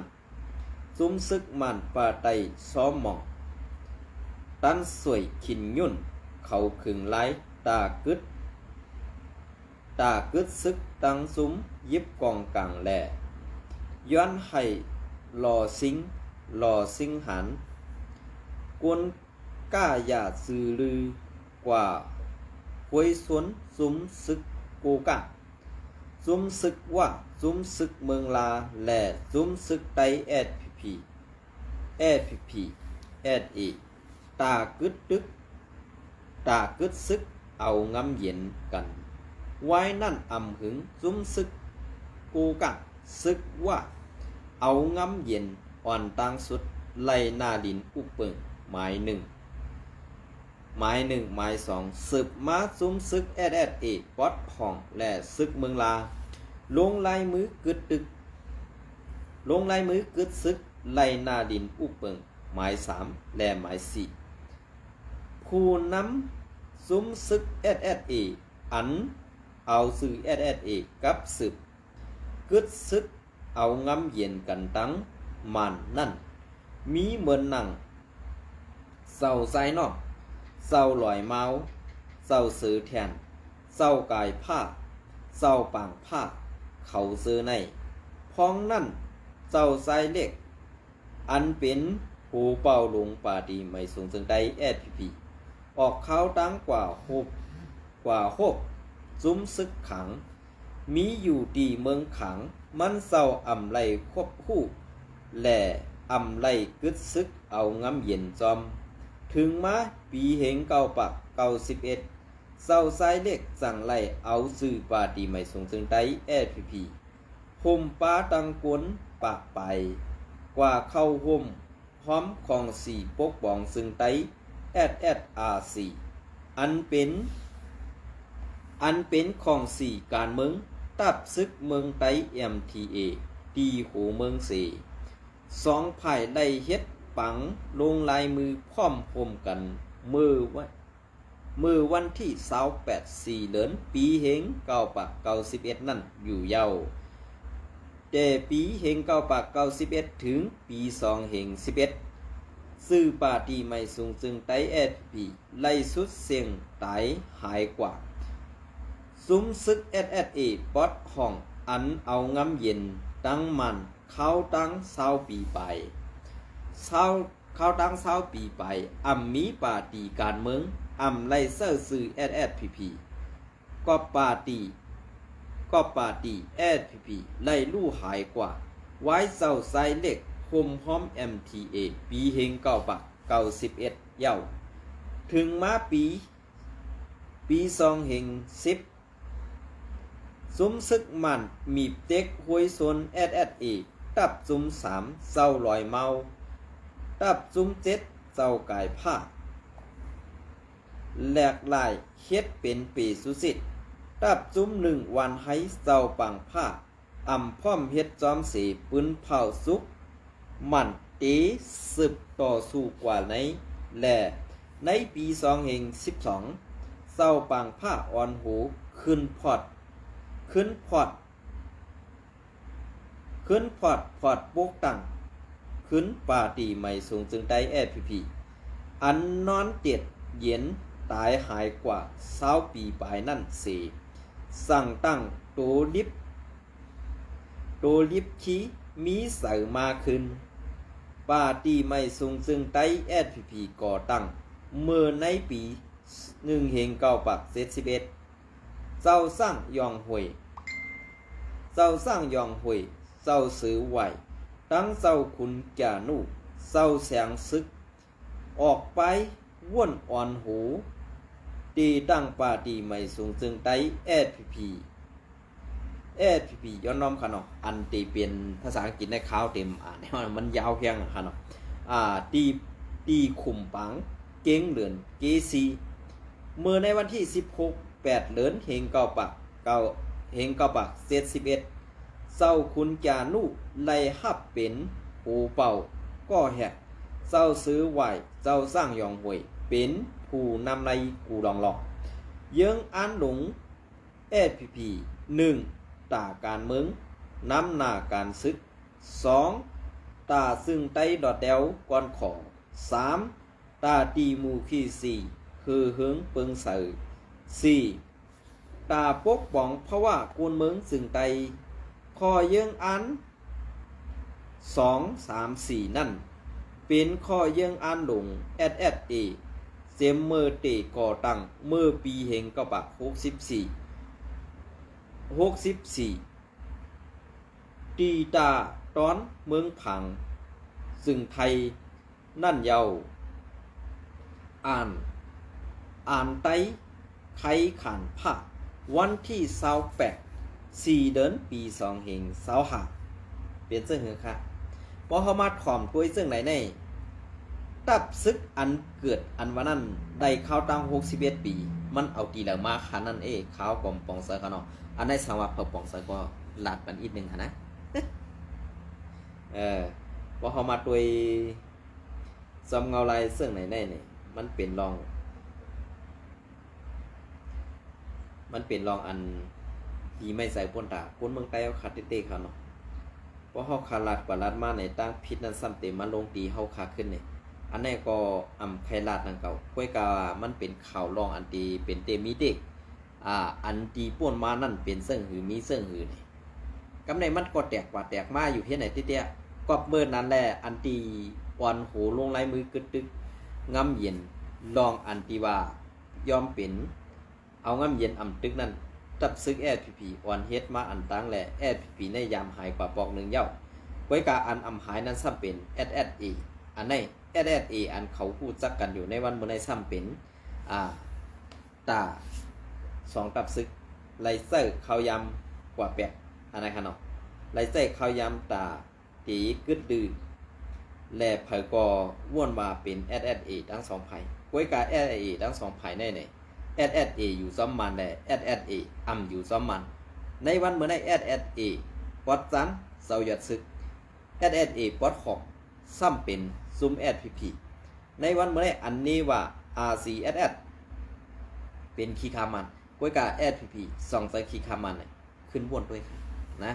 ຊຸມຊຶກມານປ່າໄຕ້ຊອມມອງ ຕັນສວຍຂິນຫຍຸ້ນ ເຂົາຄຶງລາຍ ຕາກຶດ ຕາກຶດຊຶກຕັ້ງຊຸມ ຢິບກອງກາງແລ ຍ້ອນໃຫ້ລໍຊິງ ຫຼໍ່ຊິງຫານ ກົນກ້າຢາດຊື່ລືກວ່າ ຫ້ວຍຊົນ ຈຸ້ມຊຶກໂກກ້າ ຈຸ້ມຊຶກຫວ້າ ຈຸ້ມຊຶກເມືອງລາ ແລະ ຈຸ້ມຊຶກໄຕ້ ແອສພີພີ ແອສພີພີ ເອສເອ ຕາກຶດຕຶກ ຕາກຶດຊຶກເອົາງຳເຢັນກັນ. ວາຍນັ້ນອຳຫຶງ ຈຸ້ມຊຶກໂກກ້າ ຊຶກຫວ້າ ເອົາງຳເຢັນ ອ່ອນຕ່າງສຸດ ໄລ່ໜ້າດິນອຸບເປິງ ໝາຍໜຶ່ງ ໝາຍໜຶ່ງ ໝາຍສອງ ສືບມາຈຸ້ມຊຶກ ແອສແອສເອ ປອດຫ້ອງ ແລະ ຊຶກເມືອງລາ ລົງລາຍມືກຶດຕຶກ ລົງລາຍມືກຶດຊຶກ ໄລ່ໜ້າດິນອຸບເປິງ ໝາຍສາມ ແລະ ໝາຍສີ່ ຜູ້ນຳຊຸມຊຶກ ແອສແອສເອ ອັນເອົາຊື່ ແອສແອສເອ ກັບສືບກຶດຊຶກເອົາງຳເຢັນກັນຕັ້ງໝັ້ນນັ້ນ ມີເໝິນໜັງ ເຈົ້າຊາຍນອກ, ເຈົ້າຫຼອຍມາວ, ເຈົ້າເສືອແທນ, ເຈົ້າກາຍພ້າ, ເຈົ້າປາງພ້າ ເຂົາເຈີໃນ. ພ້ອມນັ້ນ ເຈົ້າຊາຍເລັກ ອັນເປັນໂຮເປົ່າລົງປາຕີໄໝສູງເຊີງໃຕ້ ແອສພີພີ ອອກຂ່າວຕ່າງກວ່າໂຮບ ກວ່າໂຮບຈຸ້ມຊຶກຂາງ ມີຢູ່ທີ່ເມືອງຂາງ ມັນເຈົ້າອຳໄລ່ຄວບຮູ້ ແລະ ອຳໄລ່ກຶດຊຶກເອົາງຳເຢັນຈອມ. ເຖິງມາປີເຮງເກົ້າປາກເກົ້າສິບເອັດ ເຈົ້າຊາຍເລັກຈັ່ງໄລ່ເອົາຊື່ປາຕີໄໝສູງເຊີງໃຕ້ ແອສພີພີ ໂຮມປາຕັ້ງກົນປາກປາຍ ກວ່າເຂົ້າຮ່ວມ ພ້ອມຂອງສີປົກປ້ອງເຊີງໃຕ້ ແອສແອສອາຊີ ອັນເປັນ ອັນເປັນຂອງສີການເມືອງ ຕັບຊຶກເມືອງໃຕ້ ເອັມທີເອ ທີ່ໂຮເມືອງເຊ. ສອງຝ່າຍໄດ້ເຮັດປັງລົງລາຍມືພ້ອມຮ່ວມກັນ ເມື່ອວັນ ເມື່ອວັນທີຊາວແປດ ສີ່ເດືອນ ປີເຮງເກົ້າປາກເກົ້າສິບເອັດນັ້ນຢູ່ເຍົາ. ແຕ່ປີເຮງເກົ້າປາກເກົ້າສິບເອັດ ເຖິງປີສອງເຮງສິບເອັດ ຊື່ປາຕີໄໝສູງເຊີງໃຕ້ ແອສພີພີ ໄລ່ສຸດເສັງຕາຍຫາຍກວ່າ. ຊຸມຊຶກ ແອສແອສເອ ປອດຫ້ອງ ອັນເອົາງຳເຢັນຕັ້ງໝັ້ນ ຄາວຕັ້ງຊາວປີປາຍ ຊາວ ຄາວຕັ້ງຊາວປີປາຍ ອຳມີປາຕີການເມືອງ ອຳໄລ່ໃຊ້ຊື່ ແອສແອສພີພີ ກອບປາຕີ ກອບປາຕີ ແອສພີພີ ໄລ່ລູ້ຫາຍກວ່າ ວາຍເຈົ້າຊາຍເລັກໂຮມພ້ອມ ເອັມທີເອ ປີເຮງເກົ້າປາກເກົ້າສິບເອັດເຍົາ. ເຖິງມາປີ ປີສອງເຮງສິບ ຊຸມຊຶກໝັ້ນ ມີບເຕັກຫ້ວຍຊົນ ແອສແອສເອ ຕັບຈຸ້ມສາມ ເຈົ້າຫຼອຍມາວ, ຕັບຈຸ້ມເຈັດ ເຈົ້າກາຍພ້າ ແຫຼກຫຼາຍເຮັດເປັນເປສຸຊິດ, ຕັບຈຸ້ມໜຶ່ງ ຫວານໄຮ ເຈົ້າປາງພ້າ ອຳພ້ອມເຮັດຈອມເສ ປືນເຜົາສຸກ ໝັ້ນເຕສືບຕໍ່ສູ້ກວ່າໃນ ແລະ ໃນປີສອງເຮງສິບສອງ ເຈົ້າປາງພ້າອ່ອນໂຫ ຂຶ້ນພອດ ຂຶ້ນພອດ ຂຶ້ນພອດ ພອດປົກຕັ້ງ ຂຶ້ນປາຕີໄໝສູງເຊີງໃຕ້ ແອສພີພີ ອັນນອນເຕັດເຢັນຕາຍຫາຍກວ່າຊາວປີປາຍນັ້ນເສ ສັ່ງຕັ້ງໂຕລິບ ໂຕລິບຄີມີໃສມາຄືນ. ປາຕີໄໝສູງເຊີງໃຕ້ ແອສພີພີ ກໍ່ຕັ້ງເມື່ອໃນປີໜຶ່ງເຮງເກົ້າປາກເຈັດສິບເອັດ ເຈົ້າຊ້າງຢອງຫວຍ ເຈົ້າຊ້າງຢອງຫວຍ ເຈົ້າເສືອຫວາຍ ທັງເຈົ້າຂຸນຈານຸ ເຈົ້າແສງຊຶກ ອອກໄປວົນອ່ອນໂຫ ຕີຕັ້ງປາຕີໄໝສູງເຊີງໃຕ້ ແອສພີພີ ແອສພີພີ ຍ້ອນນ້ອມຂະເນາະ ອັນຕີເປັນພາສາອັງກິດໃນຄາວເຕັມ ອ່ານໃຫ້ມັນຍາວແຮງຂະເນາະ ອ່າ ຕີ ຕີຂຸມປາງ ເກັງເດີນ ເກຊີ ເມື່ອໃນວັນທີສິບຫົກ ແປດເດືອນ ເຮງເກົ້າປາກເກົ້າ ເຮງເກົ້າປາກເຈັດສິບເອັດ ເຈົ້າຂຸນຈານຸໄດ້ຮັບເປັນໂອເປົ່າກໍແຮກ ເຈົ້າເສືອຫວາຍ ເຈົ້າຊ້າງຢອງຫວຍ ເປັນຜູ້ນຳໃນກູດອງລອງ ເຢິງອານຫຼົງ ແອສພີພີ ໜຶ່ງ ຕາການເມືອງ ນຳໜ້າການຊຶກ ສອງ ຕາເຊິ່ງໄຕ້ດອດແດວກ່ອນຂໍ ສາມ ຕາຕີໝູ່ຂີ້ສີ ເຫີເຫິງເປິງໃສ ສີ່ ຕາປົກປ້ອງພະວາກຸນເມືອງເຊິ່ງໄຕ້ ຂໍ້ເຢິງອານ ສອງ ສາມ ສີ່ ນັ້ນ ເປັນຂໍ້ເຢື້ອງອ້າງຫຼວງ ແອັດແອັດເອ ເຈັມເມີເຕກໍ່ຕັ້ງເມີປີເຮງເກົ້າປາຍຫົກສິບສີ່ ຫົກສິບສີ່ ຕີຕາຕອນເມືອງຜາງ ເຊິ່ງໄທ ນັ້ນເຍົາ ອ່ານ ອ່ານໄຕ້ ໄຄຂານພາກ ວັນທີຊາວແປດ ສີ່ເດືອນ ປີສອງເຮງຊາວຫ້າ ເປັນເຊິ່ງເຫືອຄະ. ພໍເຮົາມາຖອມຕົວເຊິ່ງໃນໃນ ຕັບຊຶກອັນເກີດອັນວ່ານັ້ນ ໄດ້ຄາວຕັ້ງຫົກສິບເອັດປີ ມັນເອົາຕີໃດມາຂະນັ້ນເອ ຄາວກອມປອງເຊີຄະເນາະ. ອັນໃດສັງວ່າເຜີປອງເຊີກໍລາດປັນອີກໜຶ່ງຫັ້ນນະ. ເອີ ພໍເຮົາມາຕົວ ຊອມເງົາລາຍເຊິ່ງໃນໃນນີ້ ມັນເປັນລອງ ມັນເປັນລອງອັນດີໄມ່ໃສ່ປົນຕາຄົນເມືອງໃຕ້ເຮົາຄາເຕ້ໆ ເຂົາເນາະ. ເພາະເຮົາຄາລາດກວ່າລາດມາໃນ ຕາງຜິດນັ້ນຊ້ຳເຕັມມາລົງຕີເຮົາຄາຂຶ້ນນີ້. ອັນໃດກໍອຳໄຄລາດນຳເກົ່າ ຂ້ອຍກະວ່າມັນເປັນຂ່າວລອງອັນທີ່ເປັນເຕມີເຕ ອ່າ ອັນທີ່ປ່ນມານັ້ນເປັນເຊິ່ງຫື ມີເຊິ່ງຫືນີ້ ກຳໃດມັນກໍແຕກກວ່າແຕກມາຢູ່ເຮັດໃນຕິເຕຍ. ກໍເມີນັ້ນແຫຼະ ອັນທີ່ອ່ອນໂຫລົງລາຍມືກຶດຕຶກ ງຳເຢັນ ລອງອັນທີ່ວ່າຍອມເປັນ ເອົາງຳເຢັນອຳຕຶກນັ້ນ ຕັບຊຶກ ແອັດແອັດເອ ອ່ອນເຮັດມາອັນຕັ້ງແລະ ແອັດແອັດເອ ໃນຍາມຫາຍກວ່າປອກໜຶ່ງເຍົາ. ກ້ອຍກາອັນອຳຫາຍນັ້ນຊ້ຳເປັນ ແອັດແອັດເອ ອັນໃນ ແອັດແອັດເອ ອັນເຂົາຮູ້ຈັກກັນຢູ່ໃນວັນມື້ໃນຊ້ຳເປັນ ອ່າ ຕາສອງຕັບຊຶກ ໄລ່ໃຊ້ຄາວຍາມກວ່າແປດ ອັນນັ້ນຄະເນາະ ໄລ່ໃຊ້ຄາວຍາມຕາຕີກຶດດື ແລະ ໃຜກໍວ່າເປັນ ແອັດແອັດເອ ທັງສອງຝ່າຍ. ກ້ອຍກາ ແອັດແອັດເອ ທັງສອງຝ່າຍໃນໃນ ແອັດແອັດເອ ຢູ່ຊ້ອມມັນ ແລະ ແອັດແອັດເອ ອຳຢູ່ຊ້ອມມັນ. ໃນວັນມື້ໃນ ແອັດແອັດເອ ປອດຈັນ ເຊົາຍອດຊຶກ ແອັດແອັດເອ ປອດຂອງ ຊ້ຳເປັນຊຸມ ແອັດແອັດເອ ໃນວັນມື້ໃນ ອັນນີ້ວ່າ ອາຊີແອັດແອັດ ເປັນຂີ້ຂ້າມັນ. ກ້ອຍກາ ແອັດແອັດເອ ສອງໃສ່ຂີ້ຂ້າມັນ ຂຶ້ນບ່ວນດ້ວຍນະ.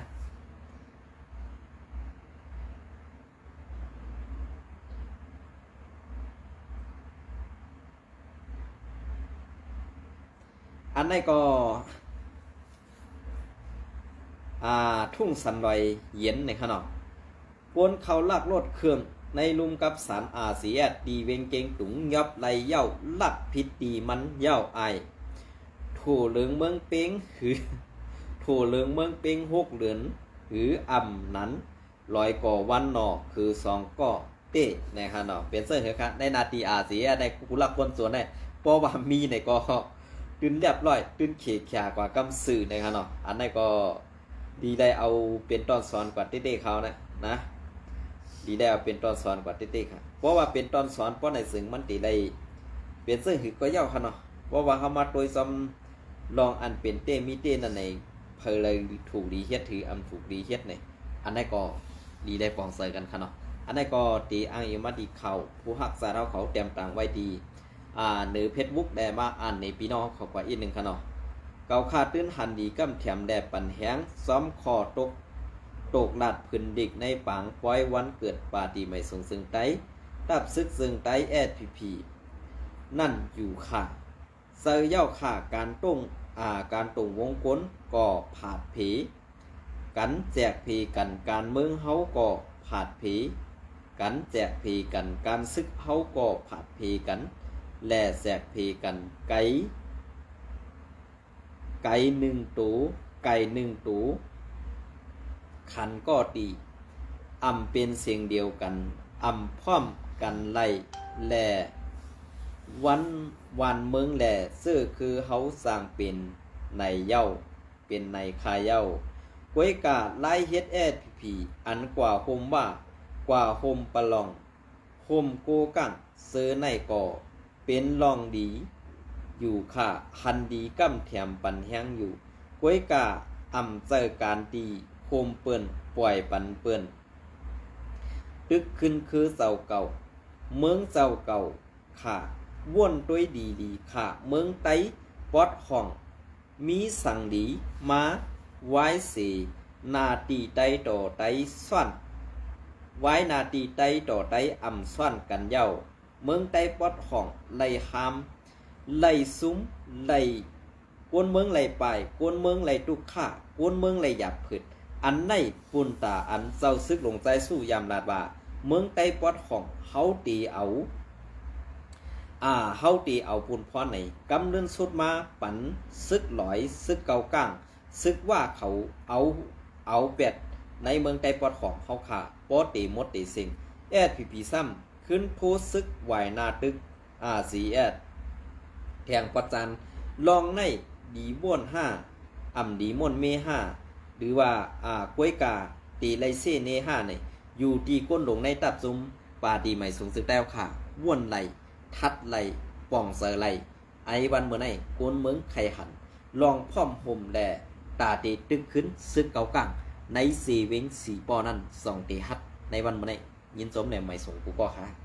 ອັນໃດກໍ ອ່າ ທຸງສັນລອຍເຢັນນີ້ຄະເນາະ. ຄົນເຂົາລັກລົດເຄື່ອງໃນລຸ່ມກັບສານ ອາຊີແອັດ ທີ່ວຽງເກັງຕຸງ ຍອບໄລ່ເຍົາ ລັກຜິດຕີມັນເຍົາອາຍ ໂຖເລິງເມືອງເປັງ ຫື ໂຖເລິງເມືອງເປັງ ຫົກເດືອນ ຫື ອຳນັ້ນ ລອຍກໍວັນໜໍ ຄືສອງກໍເຕະ ນະຄະເນາະ. ເປັນເຊິ່ງເຫືອຄະ ໃນໜ້າທີ່ ອາຊີແອັດ ໃນຜູ້ລັກຄົນສ່ວນໃນ ເພາະວ່າມີໃນກໍຕື່ນລຽບລ້ອຍ ຕື່ນເຂຂາກວ່າກຳຊື່ ນະຄະເນາະ. ອັນໃດກໍ ດີໄດ້ເອົາເປັນຕອນສອນກວ່າເຕ້ໆ ເຂົານະ ນະ ດີໄດ້ເອົາເປັນຕອນສອນກວ່າເຕ້ໆ ຄະ. ເພາະວ່າເປັນຕອນສອນ ເພາະໃນເຊິ່ງມັນຕິໄດ້ເປັນເຊິ່ງຫືກໍເຍົາຄະເນາະ. ເພາະວ່າເຮົາມາໂຕຍຊອມລອງອັນເປັນເຕ້ມີເຕ້ນັ້ນໃນ ໃຜລະຖືກດີເຮັດ ຖືອຳຖືກດີເຮັດໃນ ອັນໃດກໍດີໄດ້ປອງເຊີກັນຄະເນາະ. ອັນໃດກໍຕີອ້າງອີງມາທີ່ຂ່າວ ຜູ້ຮັກຊາດເຮົາເຂົາແຕ້ມຕາງໄວ້ທີ່ ອ່າ ເນີເຟສບຸກ ແລະ ມາອ່ານໃນພີ່ນ້ອງເຂົາກວ່າອີກໜຶ່ງຄະເນາະ. ເຂົາຂ້າຕື່ນຫັນດີກຳແຖມ ແລະ ປັນແຮງ ຊອມຂໍຕົກ ຕົກລາດພື້ນດິກໃນປາງ ປອຍວັນເກີດປາຕີໃໝ່ສູງເຊິ່ງໄຕ ຕັບຊຶກເຊິ່ງໄຕ ແອັດແອັດເອ ນັ້ນຢູ່ຄ່າ ເຊີເຍົາຄ່າ ການຕົງ ອ່າ ການຕົງວົງກົນກໍຜາດເພ ກັນແຈກເພກັນ ການເມືອງເຮົາກໍຜາດເພກັນ ແຈກເພກັນ ການຊຶກເຮົາກໍຜາດເພກັນ ແລະ ແຈກເພກັນ ໄກ່ ໄກ່ໜຶ່ງໂຕ ໄກ່ໜຶ່ງໂຕ ຂັນກໍຕີ ອຳເປັນສຽງດຽວກັນ ອຳພ້ອມກັນໄລ່ ແລະ ວັນ ວານເມືອງ ແລະ ເຊີຄືເຮົາສ້າງເປັນໃນເຍົາ ເປັນໃນຄາເຍົາ. ກ້ອຍກາລາຍເຮັດ ແອັດແອັດເອ ອັນກວ່າຮົ່ມວ່າ ກວ່າຮົ່ມປະລອງ ຮົ່ມໂກກັງ ເຊີໃນກໍເປັນລອງດີຢູ່ຄ່າ ຫັນດີກຳແຖມປັນແຮງຢູ່. ກ້ອຍກາອຳໃຈການທີ່ຮົ່ມເປີ້ນ ປ່ອຍປັນເປີ້ນ ຕຶກຂຶ້ນຄືເຈົ້າເກົ່າ ເມືອງເຈົ້າເກົ່າ ຂ້າ ວນໂຕຍດີໆ ຂ້າ ເມືອງໄຕປອດຫ້ອງ ມີສັງດີມາວາຍເສ ໜ້າທີ່ໄຕຕໍ່ໄຕຊ້ອນ ວາຍໜ້າທີ່ໄຕຕໍ່ໄຕອຳຊ້ອນກັນເຍົາ. ເມືອງໄຕປອດຫ້ອງ ໄລ່ຫ້າມ ໄລ່ຊຸມ ໄລ່ ຄົນເມືອງໄລ່ປາຍ ຄົນເມືອງໄລ່ຕຸກຂ້າ ຄົນເມືອງໄລ່ຢາບຜືດ. ອັນໃນປຸນຕາ ອັນເຈົ້າຊຶກຫຼົງໃຈສູ້ຢາມລາດວ່າ ເມືອງໃຕ້ປອດຂອງເຮົາເຕເອົາ ອາ ເຮົາເຕເອົາປຸນພອນໃນກຳເນີນສຸດມາປັນຊຶກຫຼອຍ ຊຶກເກົາກາງ ຊຶກວ່າເຂົາເອົາ ເອົາແປດໃນເມືອງໃຕ້ປອດຂອງເຮົາຂ້າ ບໍ່ເຕໝົດເຕເສັງ ເອສພີພີຊ້ຳ ຂຶ້ນໂທຊຶກຫວາຍໜ້າຕຶກ ອາ ຊີເອສ ແທງປອດຈານ ລອງໃນດີໂວນຫ້າ ອຳດີໂມນເມຫ້າ ຫຼືວ່າ ອາ ກວຍກາ ເຕໄລເຊເນຫ້າ ໃນ ຢູ່ທີ່ກົ້ນດົງໃນຕັບຊຸມ ປາຕີໄໝສູງຊຶກແຕ້ວຂາ ວນໄລ ທັດໄລ ປ່ອງເຊີໄລ ໃນວັນມື້ໃນ ຄົນເມືອງໄຄຫັນ ລອງພ້ອມໂຮມແລ ຕາເຕຕຶກຂຶ້ນຊຶກເກົາກາງ ໃນເຊເວັງສີປໍ້ນັ້ນ ສອງເຕຮັດ ໃນວັນມື້ໃນ ຍິນຊົມແລໄໝສູງກູ່ກໍຂາ.